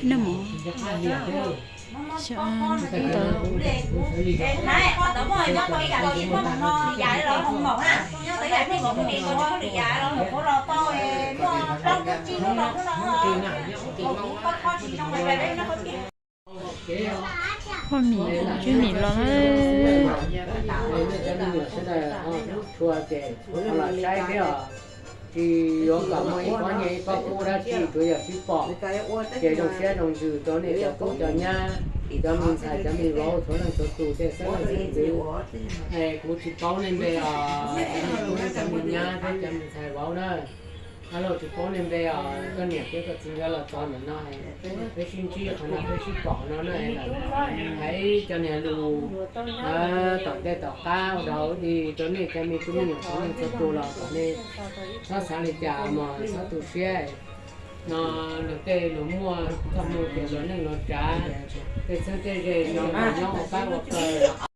Noj mov. Xyov ntawd. Poj niam, cov niam los na. Tsis yuav kom muaj ib pob nyiaj ib pob kub dab tsi, tsuav yog sib pom ces zoo siab zoo ntsws rau nej cov tub cov nyab, cov me ntxhais cov me vauv txhua leej txhua tus tej xeeb leej xeeb ntxwv. Es kuv tsis paub nej npe os, kuv cov me nyab thiab cov me ntxhais vauv na. Ob, los tsis paub nej npe os, koj niam thiab koj txiv nkawd los txog ntawm no, peb sib ntsib qhov no peb sib pom no na. Hais cov niag lus tom ntej tom qab ua dog ua dig rau nej cov me tub me nyuam txhua leej txhua tus los kom nej txhob xav li cas mas txhob tu siab. No luag tej luag muaj txoj hmoo tias luag neej luag tsav, tej txheeb tej ze no nyob ua pab ua pawg.